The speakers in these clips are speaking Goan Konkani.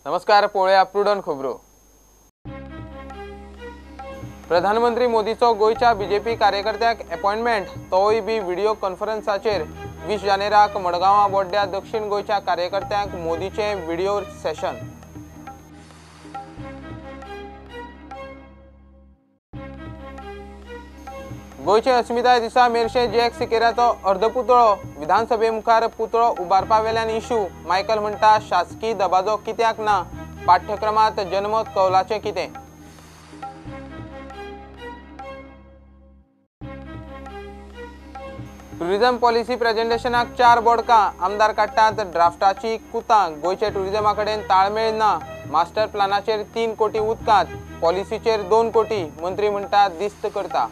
नमस्कार, पळोवया प्रुडंट खबरो. प्रधानमंत्री मोदीचो गोंयच्या बीजेपी कार्यकर्त्याक अपॉइंटमेंट, तोय बी व्हिडिओ कॉन्फरन्साचेर. 20 जानेराक मडगांवां बोड्ड्या दक्षिण गोंयच्या कार्यकर्त्यांक मोदीचें व्हिडिओ सेशन. गोंयचे अस्मिताय दिसा मेरशे जॅक सिकेराचो अर्धपुतळो विधानसभे मुखार पुतळो उबारपा वेल्यान इशू. मायकल म्हणटा शासकी दबाजो कित्याक ना, पाठ्यक्रमांत जनमत कौलाचें कितें. टुरिझम पॉलिसी प्रेझेंटेशनाक 4 बोडकां, आमदार काडटात ड्राफ्टाची कुतां. गोंयचे टुरिझमा कडेन ताळमेळ ना, मास्टर प्लानाचेर 3 कोटी उदकांत, पॉलिसीचेर 2 कोटी, मंत्री म्हणटा दिस्त करता.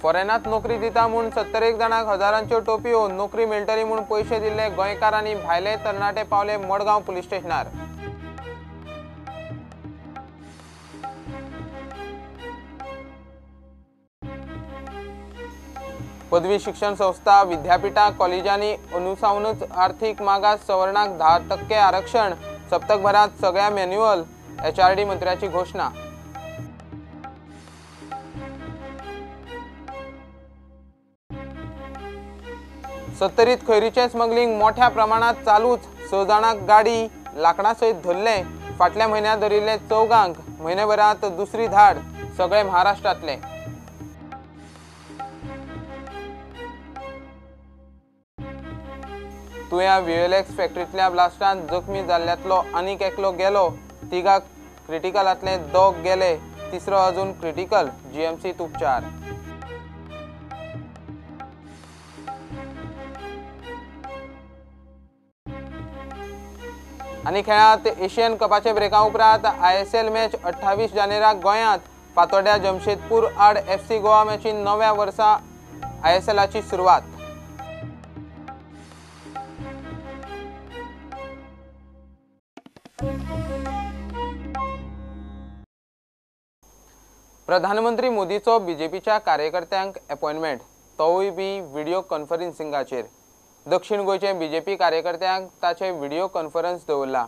फॉरेनात नोकरी दिता म्हूण 71 जाणांक हजारांच्यो टोपयो, नोकरी मेळटली म्हूण पयशे दिल्ले गोंयकार आनी भायले तरणाटे पावले मडगांव पुलीस स्टेशनार. पदवी शिक्षण संस्था, विद्यापीठां, कॉलेजांनी अनुसावनूच आर्थीक मागास सवर्णाक 10% आरक्षण, सप्तकभरांत सगळ्या मॅन्युअल, एचआरडी मंत्र्याची घोशणा. सत्तरीत खैरीचें स्मगलिंग मोठ्या प्रमाणात चालूच, 6 जाणांक गाडी लांकडां सयत धरले. फाटल्या म्हयन्यांत धरिल्ले 4 म्हयनेभरांत दुसरी धाड, सगळे महाराष्ट्रांतले. तुया व्हीएलएक्स फॅक्टरींतल्या ब्लास्टांत जखमी जाल्ल्यांतलो आनीक एकलो गेलो, 3 क्रिटिकलांतले 2 गेले, तिसरो अजून क्रिटिकल, जीएमसीत उपचार. आनी खेळांत एशियन कपाचे ब्रेका उपरांत आयएसएल मॅच 28 जानेराक गोंयांत. फातोड्ड्या जमशेदपूर आड एफसी गोवा मॅचीन नव्या वर्सा आयएसएलाची सुरवात. प्रधानमंत्री मोदीचो बीजेपीच्या कार्यकर्त्यांक अपॉइंटमेंट, तोवूय बी व्हिडिओ कॉन्फरन्सिंगाचेर. दक्षिण गोंयचे बीजेपी कार्यकर्त्यांक ताचे व्हिडिओ कॉन्फरन्स दवरला.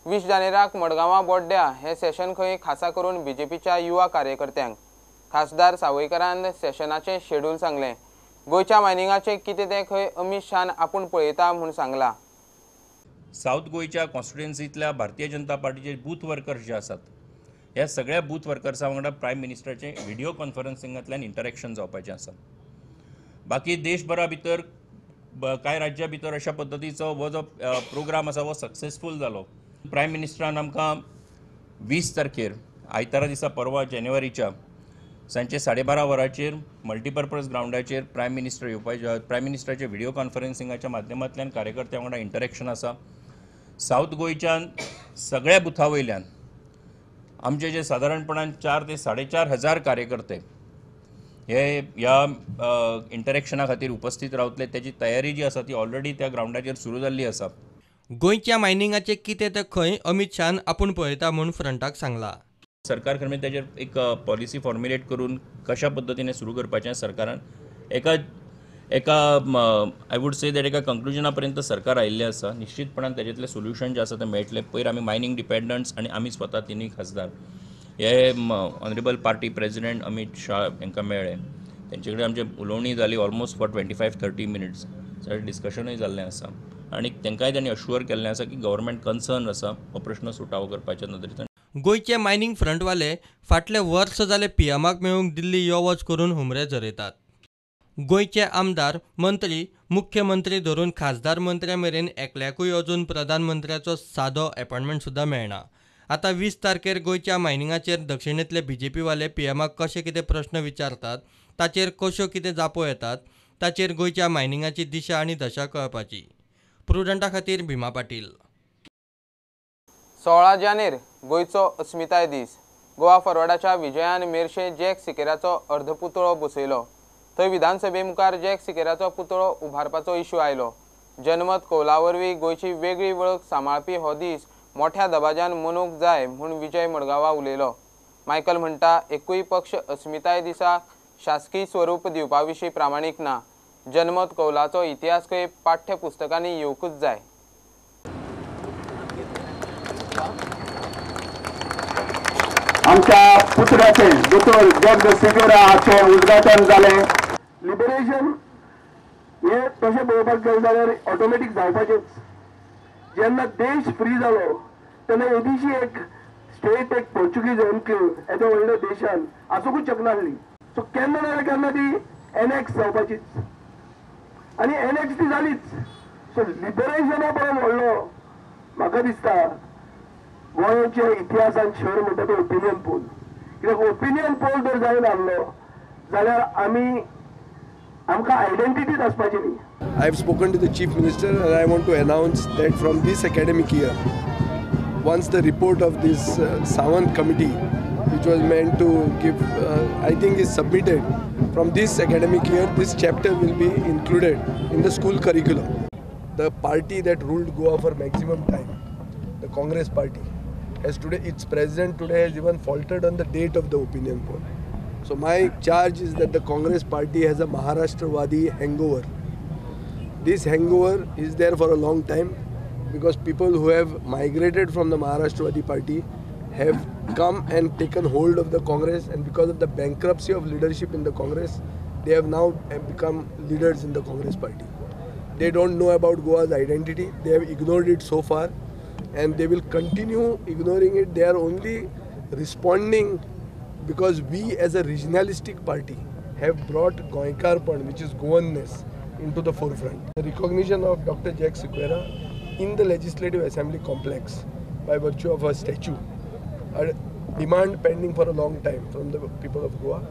20 जानेराक मडगांवां बोड्ड्या हें सेशन खंय खासा करून बीजेपीच्या युवा कार्यकर्त्यांक. खासदार सावयकरान सेशनाचें शेड्यूल सांगलें. गोंयच्या मायनिंगाचें कितें तें खंय अमीत शाहन आपूण पळयता म्हूण सांगलां. सावथ गोंयच्या कॉन्स्टिट्युएन्सींतल्या भारतीय जनता पार्टीचे बूथ वर्कर्स जे आसात, ह्या सगळ्या बूथ वर्कर्सां वांगडा प्रायम मिनिस्टराचें व्हिडिओ कॉन्फरन्सिंगांतल्यान इंटरेक्शन जावपाचें आसा. बाकी देशभरा भितर कांय राज्यां भितर अशा पद्दतीचो हो जो प्रोग्राम आसा हो सक्सेसफूल जालो. प्रायम मिनिस्टरान आमकां 20 तारखेर आयतारा दिसा परवा जानेवारीच्या सांजचे 12:30 वरांचेर मल्टीपर्पज ग्रावंडाचेर प्रायम मिनिस्टर येवपाचे, प्रायम मिनिस्टराचे व्हिडिओ कॉन्फरन्सिंगाच्या माध्यमांतल्यान कार्यकर्त्यां वांगडा इंटरेक्शन आसा. सावथ गोंयच्यान सगळ्या बुथा वयल्यान आमचे जे सादारणपणान 4 ते 4.5 हजार कार्यकर्ते हे ह्या इंटरेक्शना खातीर उपस्थित रावतले. त्याची तयारी जी आसा ती ऑलरेडी त्या ग्रावंडाचेर सुरू जाल्ली आसा. गोंयच्या मायनिंगाचें कितें तें खंय अमीत शाहन आपूण पळयता म्हूण फ्रंटाक सांगला. सरकार खरें ताजेर एक पॉलिसी फॉर्म्युलेट करून कशा पद्दतीने सुरू करपाचें सरकारान एका एका I would say that एका कंक्लुजना पर्यंत सरकार आयिल्लें आसा. निश्चितपणान ताजेंतलें सोल्युशन जें आसा तें मेळटलें. पयर आमी मायनींग डिपेंडंट्स आनी आमी स्वता 3 खासदार हे honourable party president Amit Shah हांकां मेळ्ळे. तेंचे कडेन आमचें उलोवणी जाली ऑलमोस्ट फॉर 25-30 मिनट्स डिस्कशनूय जाल्लें आसा आनी तांकांय तांणी अश्युअर केल्लें आसा की गव्हर्मेंट कन्सर्न आसा हो प्रश्न सुटावो करपाच्या नदरेंतल्यान. गोंयचे मायनींग फ्रंटवाले फाटले वर्स जाले पीएमाक मेळूंक दिल्ली यो वच करून हुमरे झरयतात. गोंयचे आमदार, मंत्री, मुख्यमंत्री धरून खासदार मंत्र्या मेरेन एकल्याकूय अजून प्रधानमंत्र्याचो सादो अपॉइंटमेंट सुद्दां मेळना. आतां 20 तारखेर गोंयच्या मायनिंगाचेर दक्षिणेंतले बीजेपीवाले पीएमाक कशे कितें प्रश्न विचारतात, ताचेर कश्यो कितें जापो येतात, ताचेर गोंयच्या मायनिंगाची दिशा आनी दशा कळपाची. प्रुडंटा खातीर भीमा पाटील. 16 जानेर गोंयचो अस्मिताय दीस. गोवा फॉरवर्डाच्या विजयान मेरशे जॅक सिकेराचो अर्धपुतळो बसयलो. थंय विधानसभे मुखार जॅक सिकेराचो पुतळो उबारपाचो इशू आयलो. जनमत कौला वरवीं गोंयची वेगळी वळख सांबाळपी हो दीस मोठ्या दबाज्यान मनोवंक जाय म्हूण विजय मडगांवा उलयलो. मायकल म्हणटा एकूय पक्ष अस्मिताय दिसा शासकीय स्वरूप दिवपा विशीं प्रामाणीक ना. जनमत कौलाचो इतिहास खंय पाठ्यपुस्तकांनी येवंकूच जाय. आमच्या पुतळ्याचे दोतोर जॉर्ज सिक्वेरा हाचें उद्घाटन जालें. लिबरेशन हे तशें पळोवपाक गेलें जाल्यार ऑटोमॅटीक जावपाचेच. जेन्ना देश फ्री जालो तेन्ना येदीशी एक स्टेट, एक पोर्चुगीज एन्क्लेव येद्या व्हडल्या देशान आसूंकूच शकनासली. सो केन्ना ना केन्ना ती एनएक्स जावपाचीच आनी एनएक्स ती जालीच. सो लिबरेशना परस व्हडलो म्हाका दिसता गोंयच्या इतिहासान शहर म्हणटा तो ओपिनियन पोल. कित्याक ओपिनियन पोल जर जायना जाल्यार आमी आमकां आयडेंटिटीच आसपाची न्ही. I have spoken to the Chief Minister and I want to announce that from this academic year, once the report of this Sawant committee, which was meant to give, I think is submitted, from this academic year, this chapter will be included in the school curriculum. The party that ruled Goa for maximum time, the Congress party, has today, its president today has even faltered on the date of the opinion poll. So my charge is that the Congress party has a Maharashtrawadi hangover. This hangover is there for a long time because people who have migrated from the Maharashtrawadi party have come and taken hold of the Congress, and because of the bankruptcy of leadership in the Congress, they have now become leaders in the Congress party. They don't know about Goa's identity. They have ignored it so far and they will continue ignoring it. They are only responding because we as a regionalistic party have brought Goenkarpan, which is Goanness, into the forefront. The recognition of Dr. Jack Sequeira in the Legislative Assembly complex by virtue of a statue, a demand pending for a long time from the people of Goa.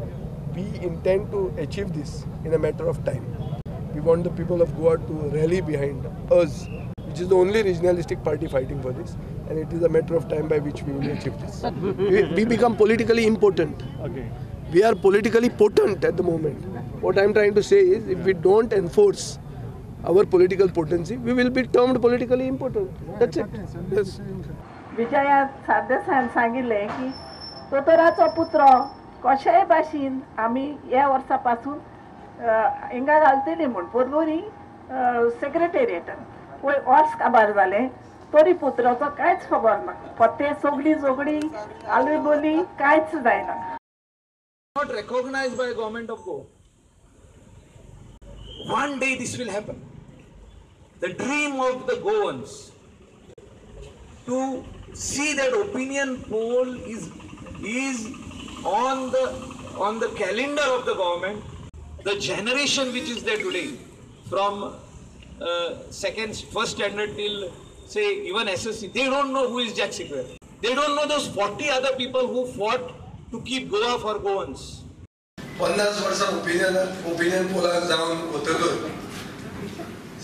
We intend to achieve this in a matter of time. We want the people of Goa to rally behind us, which is the only regionalistic party fighting for this, and it is a matter of time by which we will achieve this. We become politically impotent. Okay. We are politically potent at the moment. What I am trying to say is, if we don't enforce our political potency, we will be termed politically impotent. That's it. Yes. Vijaya सरदेसायान सांगिल्लें की दोतोराचो पुत्र कशेय भाशेन आमी ह्या वर्सा पासून हिंगा घालतली म्हूण पर्वरी सेक्रेटेरिएटान वयर वर्स काबार जालें तरी पुत्राचो कांयच खबर ना. पत्ते सगळी झगडी आलू बोली कांयच जायना. Not recognized by government of Goa. One day this will happen. The dream of the Goans to see that opinion poll is on the calendar of the government. The generation which is there today, from first standard till say even SSC, they don't know who is Jack Sequeira. They don't know those 40 other people who fought to keep Goa for Goans. 50 वर्सां ओपिनियन पोलाक जावन वतकच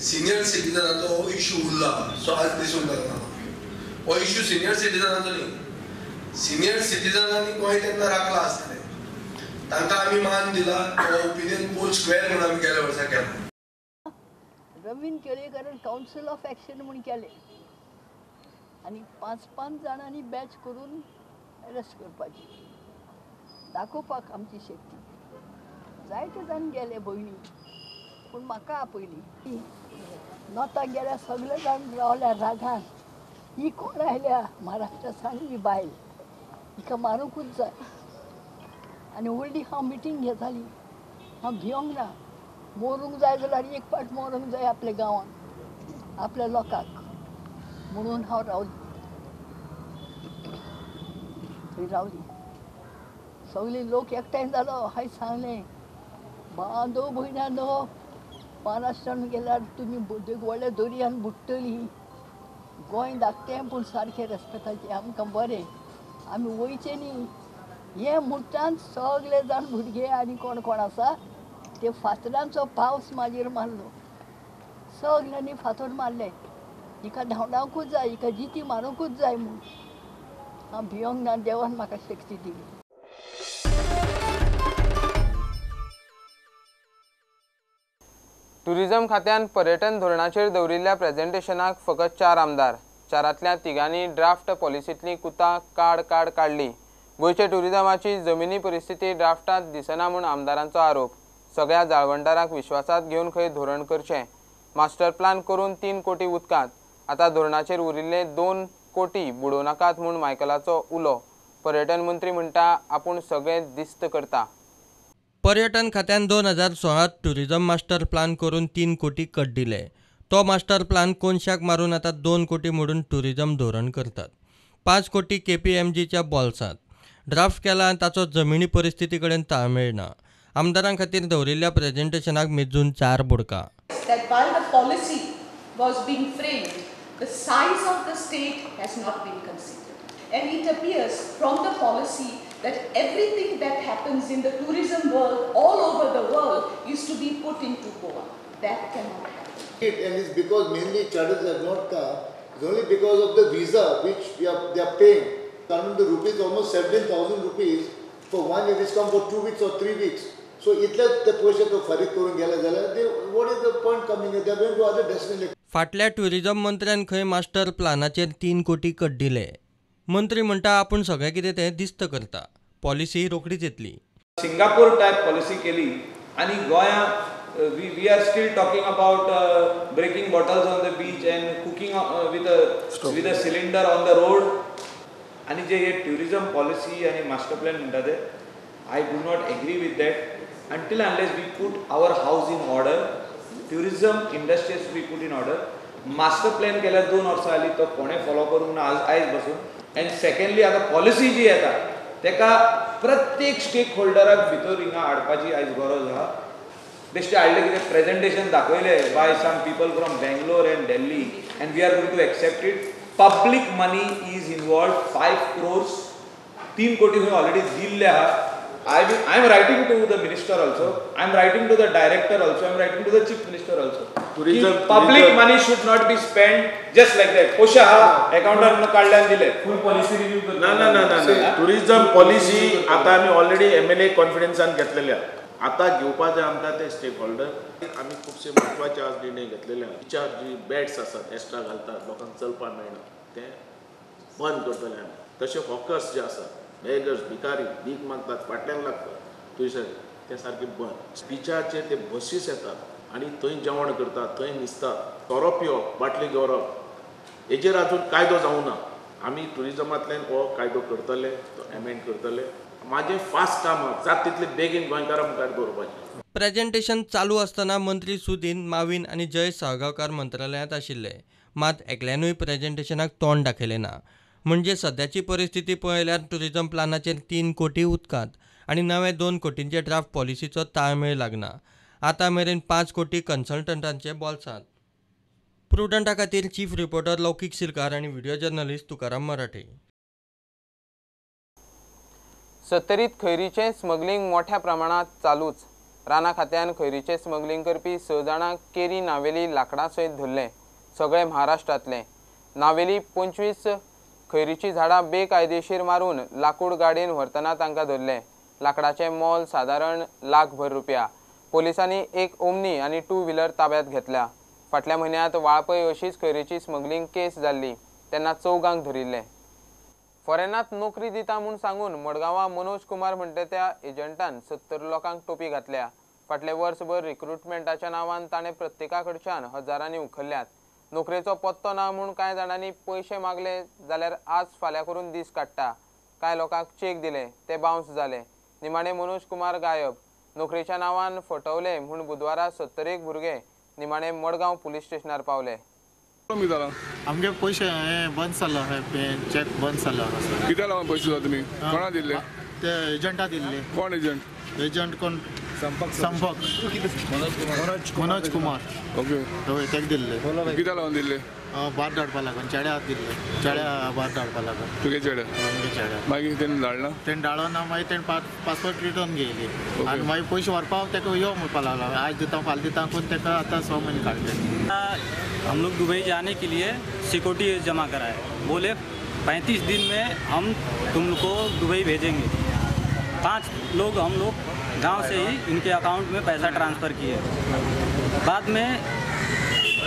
सिनियर सिटीजनाचो हो इशू उरला सो आज दिसूंक लागला. हो इशू सिनियर सिटीजनाचो न्ही, सिनियर सिटीजनांनी गोंय तेन्ना राखला आसतलें, तांकां आमी मान दिला. हो ओपिनियन पोल स्क्वेअर म्हणून आमी गेल्या वर्सा केला. रवींद्र केळेकारान कावन्सील ऑफ एक्शन म्हूण केलें आनी 5-5 जाणांनी बॅच करून अरेस्ट करपाची दाखोवपाक आमची शक्ती. जायते जाण गेले भयणी, पूण म्हाका आपयली. नोता गेल्या सगळे जाण रावल्या रागान, ही कोण आयल्या महाराष्ट्रा सावन ही बायल, हिका मारूंकूच जाय. आनी व्हडली हांव मिटींग घेताली. हांव भियोंक ना, मरूंक जाय जाल्यार एक फावट मरूंक जाय आपल्या गांवांत आपल्या लोकांक म्हणून हांव रावली. थंय रावली. सगळे लोक एकठांय जालो. हांवें सांगलें, बांदो भयणांनो, महाराष्ट्रान गेल्यार तुमी व्हडल्या दर्यान बुडटली. गोंय धाकटें पूण सारकें रेस्पेताचें, आमकां बरें, आमी वयचें न्ही. हें म्हणटान सगळे जाण भुरगे आनी कोण कोण आसा ते फातरांचो पावस म्हाजेर मारलो. सगळ्यांनी फातर मारले, हिका धांवडावंकूच जाय, हिका जिती मारूंकूच जाय म्हूण. हांव भियोंक ना, देवान म्हाका शक्ती दिली. टुरिझम खात्यान पर्यटन धोरणाचेर दवरिल्ल्या प्रेझेंटेशनाक फकत 4 आमदार, 4ांतल्या 3गांनी ड्राफ्ट पॉलिसींतली कुतां काड काड काडली. गोंयच्या टुरिझमाची जमिनी परिस्थिती ड्राफ्टांत दिसना म्हूण आमदारांचो आरोप. सगळ्या जाळवणदारांक विश्वासात घेवन खंय धोरण करचें. मास्टर प्लान करून 3 कोटी उदकांत, आतां धोरणाचेर उरिल्ले 2 कोटी बुडोवं नाकात म्हूण मायकलाचो उलो. पर्यटन मंत्री म्हणटा आपूण सगळें दिस्त करता. पर्यटन खात्यान 2016 टुरिझम मास्टर प्लान करून 3 कोटी कट दिले. तो मास्टर प्लान कोनशाक मारून आतां 2 कोटी मोडून टुरिझम धोरण करतात. 5 कोटी केपीएमजीच्या बोल्सांत ड्राफ्ट केला आनी ताचो जमिनी परिस्थिती कडेन ताळमेळ ना. आमदारां खातीर दवरिल्ल्या प्रेझेंटेशनाक मेजून 4 बुडका. That while the policy was being framed, the size of the state has not been considered. And it appears from the policy that everything that happens in the tourism world all over the world is to be put into Goa. That cannot happen. And it's because mainly charters have not come, it's only because of the visa which they are paying. Coming to rupees, almost 17,000 rupees for 1 year, which come for 2 weeks or 3 weeks. So इतले ते पयशे तो फारीक करून गेले जाल्यार what is the point coming? They are going to other destination. फाटल्या टुरिझम मंत्र्यान खंय मास्टर प्लानाचेर 3 कोटी कट दिले. मंत्री म्हणटा आपूण सगळें कितें तें दिस्त करता, पॉलिसी रोखडीच येतली. सिंगापूर टायप पॉलिसी केली आनी गोंया we are still talking about breaking bottles on the beach and cooking with a cylinder on the road. आनी जे हे ट्युरिझम पॉलिसी आनी मास्टर प्लॅन म्हणटा ते I do not agree with that until unless we put our house in order. Tourism industry has to be put in order. Master plan केल्यार 2 वर्सां जालीं, तो कोणें फॉलो करूंक ना आयज बसून. एंड सेकंडली आतां पॉलिसी जी येता तेका प्रत्येक स्टेक होल्डराक भितर हिंगा हाडपाची आयज गरज आहा. बेश्टे हाडलें कितें प्रेजेंटेशन दाखयलें by some people from Bangalore and Delhi and we are going to accept it. Public money is involved, 5 crores, 3 कोटी खंय ऑलरेडी दिल्ले आहा. I am writing to the minister also, I am writing to the director also, I am writing to the chief minister also. Tourism, public money should not be spent just like that. पयशे आहा अकाउंटान काडले आनी दिले. फुल पॉलिसी रिव्यू करता. ना ना ना ना, टुरिझम पॉलिसी आतां आमी ऑलरेडी एमएलए कॉन्फिडन्सान घेतलेले आहा. आतां घेवपाचे आमकां ते स्टेक होल्डर. आमी खुबशे म्हत्वाचे आज निर्णय घेतलेले आहा. बिचार जी बॅड्स आसात एक्स्ट्रा घालतात, लोकांक चलपाक मेळना, ते बंद करतले आमी. तशें हॉकर्स जे आसात, बेगर्स, भिकारी भीक मागतात, फाटल्यान लागतात थंयसर, ते सारके बंद. बिचारचेर ते बसीस येतात आनी थंय जेवण करतात, थंय न्हिजतात, सोरो पिवप, बाटली दवरप, हेजेर आजून कायदो जावंक ना. आमी ट्युरिजमांतल्यान हो कायदो करतले, तो एमेंड करतले. म्हाजें फास्ट काम आहा, जाता तितले बेगीन गोंयकारां मुखार दवरपाचें. प्रेझेंटेशन चालू आसतना मंत्री सुदीन माविन आनी जय साळगांवकार मंत्रालयांत आशिल्ले. मात एकल्यानूय प्रेझेंटेशनाक तोंड दाखयलें ना. म्हणजे सद्याची परिस्थिती पळयल्यार टुरिझम प्लानाचेर 3 कोटी उदकांत आनी नवे 2 कोटींचे ड्राफ्ट पॉलिसीचो ताळमेळ लागना. आतां मेरेन 5 कोटी कन्सल्टंटांचे बोल्सांत. प्रुडंटा खातीर चीफ रिपोर्टर लौकीक सिरकार आनी व्हिडिओ जर्नलिस्ट तुकाराम मराठे. सत्तरीत खैरीचें स्मगलिंग मोठ्या प्रमाणात चालूच. राना खात्यान खैरीचें स्मगलिंग करपी 6 जाणांक केरी नावेली लांकडां सयत धरले. सगळे महाराष्ट्रांतले. नावेली 25 खैरीचीं झाडां बेकायदेशीर मारून लाकूड गाडयेन व्हरतना तांकां धरले. लांकडाचें मोल सादारण लाखभर रुपया. पोलिसांनी एक ओमनी आनी 2 व्हिलर ताब्यात घेतल्या. फाटल्या म्हयन्यांत वाळपय अशीच खैरीची स्मगलिंग केस जाल्ली, तेन्ना 4 धरिल्ले. फॉरेनात नोकरी दिता म्हूण सांगून मडगांवां मनोज कुमार म्हणटा त्या एजंटान 70 लोकांक टोपी घातल्या. फाटले वर्सभर रिक्रुटमेंटाच्या नांवान ताणें प्रत्येका कडच्यान हजारांनी उखल्ल्यात. नोकरेचो पत्तो ना म्हूण कांय जाणांनी पयशे मागले जाल्यार आज फाल्यां करून दीस काडटा. कांय लोकांक चेक दिले, ते बाउन्स जाले. निमाणे मनोज कुमार गायब. नोकरेच्या नांवान फटवले म्हूण बुधवारा 71 भुरगे निमाणे मडगांव पुलीस स्टेशनार पावले. आमगे पयशे बंद जालो, चॅक बंद जालो. कित्याक लागून पयशे दिता तुमी? कोणा दिल्ले? ते एजंटा दिल्ले. कोण एजंट? एजंट कोण? संपक मनोज कुमार. ओके, हय, तेका दिल्ले. कित्याक लागून दिल्ले? भात धाडपा लागून, चेड्या दिल्ले. चेड्या भात धाडपा लागून. तुगे चेड्या? आमगे चेड्या. मागीर तेणें धाडना? तेणें धाडो ना, मागीर तेणें पासपोर्ट रिटर्न घेयली आनी मागीर पयशे व्हरपाक तेका यो म्हणपा लागलो. आयज दिता फाल्यां दिता करून तेका आतां 6 म्हयने काडले. हम लोग दुबई जाने के लिए सिक्योरिटी जमा कराए, बोले 35 दिन में हम तुमको दुबई भेजेंगे। 5 लोग हम लोग गांव से ही इनके अकाउंट में पैसा ट्रांसफ़र किए। बाद में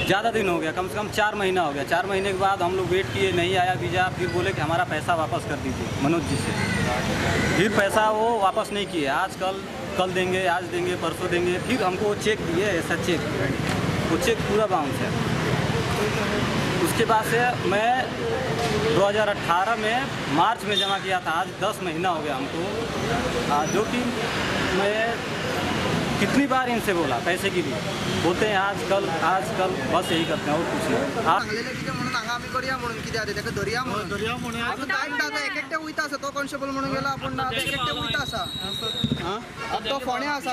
ज़्यादा दिन हो गया, कम से कम 4 महीना हो गया। 4 महीने के बाद हम लोग वेट किए, नहीं आया वीज़ा। फिर बोले कि हमारा पैसा वापस कर दीजिए मनोज जी से। फिर पैसा वो वापस नहीं किए। आजकल कल देंगे, आज देंगे, परसों देंगे। फिर हमको वो चेक दिए, ऐसा चेक, वो चेक पूरा बाउंस है। उसके बाद से मैं 2018 में मार्च में जमा किया था, आज 10 महीना हो गया हमको, जो कि मैं कितनी बार इनसे बोला पैसे के लिए, बोलते हैं आज कल आज कल, बस यही करते हैं और कुछ नहीं। आमी करया म्हणून कितें जाता ताका दर्या म्हणून दर्या म्हणून आतां एक एकटे वयता आसा, तो कॉन्स्टेबल म्हणून गेला पूण आतां एक एकटे वयता आसा, तो फोंड्या आसा,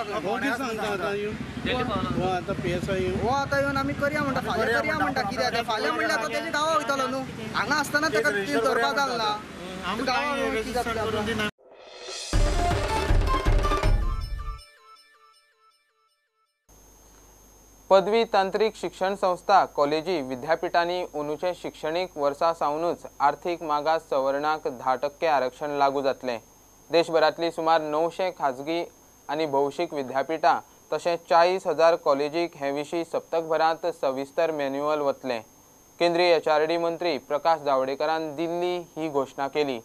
हो आतां येवन आमी करया म्हणटा, फाल्यां करया म्हणटा, कितें जाता फाल्यां म्हणल्यार आतां तेजे गांवा वयतलो न्हू, हांगा आसतना ताका धरपाक जालें ना, गांवा कितें जातलें। पदवी तांत्रिक शिक्षण संस्था कॉलेजी विद्यापीठांनी अंदूचे शिक्षणीक वर्सा सावनूच आर्थीक मागास सवर्णाक 10% आरक्षण लागू जातलें। देशभरांतली सुमार 900 खाजगी आनी भौशीक विद्यापीठां तशेंच 40,000 कॉलेजीक हे विशीं सप्तकभरांत सविस्तर मॅन्युअल वतलें। केंद्रीय HRD मंत्री प्रकाश जावडेकरान दिल्ली ही घोशणा केली।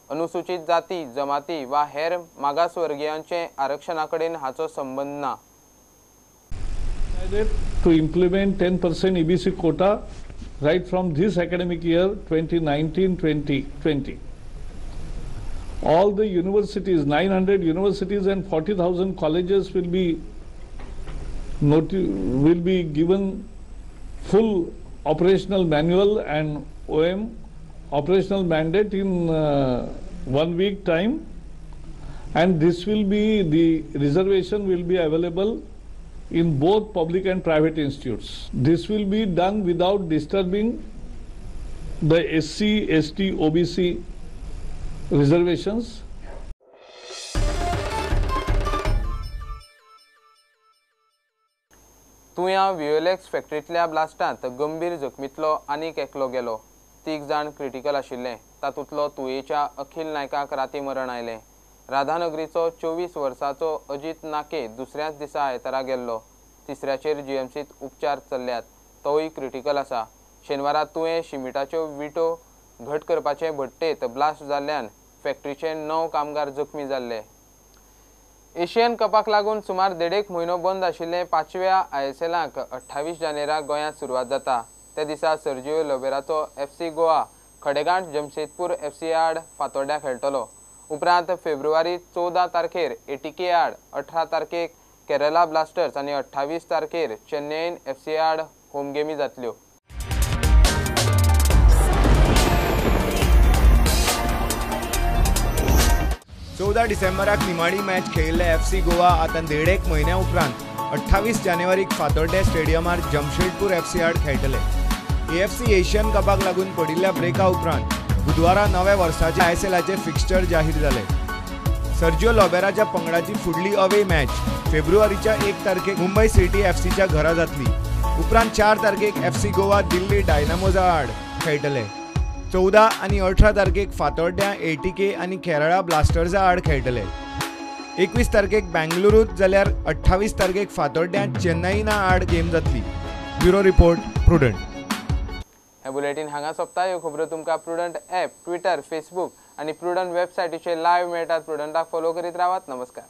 अनुसूचित जाती जमाती वा हेर मागासवर्गीयांचे आरक्षणा कडेन हाचो संबंद ना। To implement 10% EBC quota right from this academic year 2019-2020. All the universities, 900 universities and 40,000 colleges will be given full operational manual and OM operational mandate in 1 week time, and this will be the reservation will be available in both public and private institutes. This will be done without disturbing the SC, ST, OBC reservations. तुया व्हीएलएक्स फॅक्टरींतल्या ब्लास्टांत गंभीर जखमींतलो आनीक एकलो गेलो। 3 जाण क्रिटिकल आशिल्ले, तातूंतलो तुयेच्या अखिल नायकाक राती मरण आयलें। राधानगरीचो 24 वर्साचो अजित नाके दुसऱ्याच दिसा आयतारा गेल्लो। तिसऱ्याचेर जीएमसीत उपचार चल्ल्यात, तोवूय क्रिटिकल आसा। शेनवारा तुयें शिमिटाच्यो विटो घट करपाचे भट्टेंत ब्लास्ट जाल्ल्यान फॅक्टरीचे 9 कामगार जखमी जाल्ले। एशियन कपाक लागून सुमार 1.5 म्हयनो बंद आशिल्ले 5व्या ISLाक 28 जानेराक गोंयांत सुरवात जाता। त्या दिसा सर्जियो लोबेराचो FC Goa खडेगांठ जमशेदपूर FC आड फातोड्ड्यां खेळटलो। उपरांत फेब्रुवारी 14 तारखेर ATK आड, 18 तारखेक केरला ब्लास्टर्स आनी 28 तारखेर चेन्नईन FC आड होम गेमी जातल्यो। चौदा डिसेंबराक निमाणी मॅच खेळिल्ले FC Goa आतां 1.5 म्हयन्या उपरांत 28 जानेवारीक फातोड्डें स्टेडियमार जमशेदपूर FC आड खेळटले। AFC Asian कपाक लागून पडिल्ल्या ब्रेका उपरांत बुधवारा नव्या वर्साचे ISLाचे फिक्स्चर जाहीर जाले। सर्जियो लोबेराच्या पंगडाची फुडली अवे मॅच फेब्रुवारीच्या 1 तारखेक मुंबय सिटी FCच्या घरा जातली। उपरांत 4 तारखेक FC Goa Delhi डायनामोजा आड खेळटले। 14 आनी 18 तारखेक फातोड्ड्यां ATK आनी केरळा ब्लास्टर्सा आड खेळटले। 21 तारखेक बेंगलुरूत जाल्यार 28 तारखेक फातोड्ड्यां चेन्नईना आड गेम जातली। Bureau report, Prudent. हे बुलेटीन हांगा सोंपता। ह्यो खबरो तुमकां प्रुडंट ॲप, ट्विटर, फेसबूक आनी प्रुडंट वेबसायटीचेर लायव्ह मेळटात। प्रुडंटाक फॉलो करीत रावात। नमस्कार।